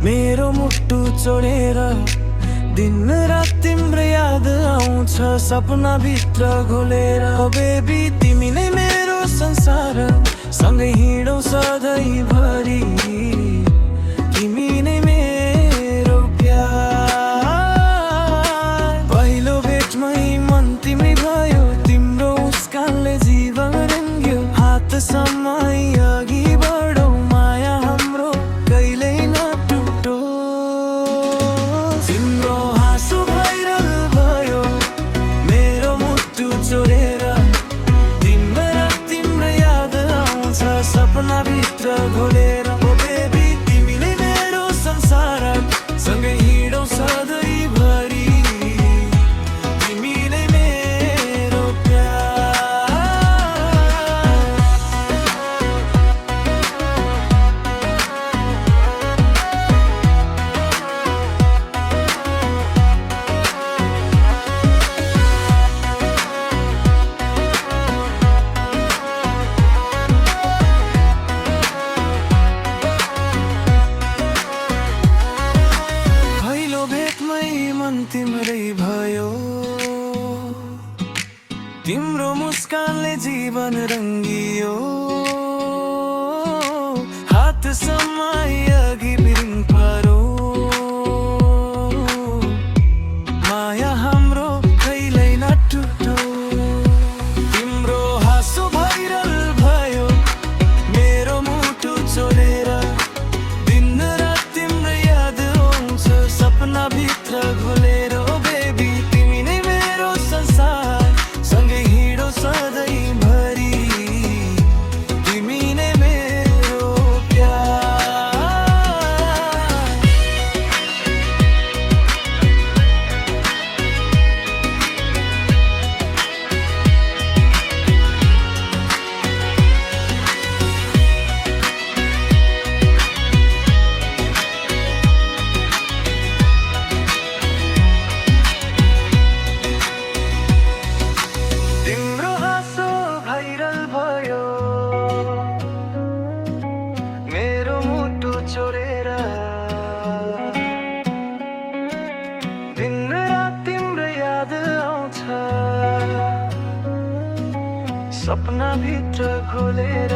मेरो मुटु चोरेर दिन रात तिम्रो याद आउँछ सपना भित्र घोलेर। ओ बेबी तिमी नै मेरो संसार, सँगै हिँडौँ सधैँभरि, तिमी नै मेरो प्यार। पहिलो भेटमै मन तिमी भयो, तिम्रो मुस्कानले जीवन रङ्ग्यो। हातसम्म अघि बढौँ, माया हाम्रो कहिल्यै नटुटो। तिम्रो हाँसो भाइरल भयो, मेरो मुटु चोरेर दिनभर तिम्रो याद आउँछ सपना भित्र घोलेर। ओ बेबी तिमी नै मेरो संसार, सँगै हिँडौँ सधैँभरि, तिमी नै मेरो प्यार। पहिलो भेटमै मन तिम्रै भयो, तिम्रो मुस्कानले जीवन रङ्गियो। हातसम्म अघि बिरिङ परो, माया हाम्रो कहिल्यै नटुटो। तिम्रो हाँसो भाइरल भयो, मेरो मुटु चोरेर दिन रात तिम्रो याद आउँछ सपना भित्र घोलेर। ओ बेबी तिमी नै मेरो संसार, सँगै हिँडौँ सधैँभरि, तिमी नै मेरो प्यार। तिम्रो हाँसो भाइरल भयो, मेरो मुटु चोरेर दिन रात तिम्रो याद आउँछ सपना भित्र घोलेर।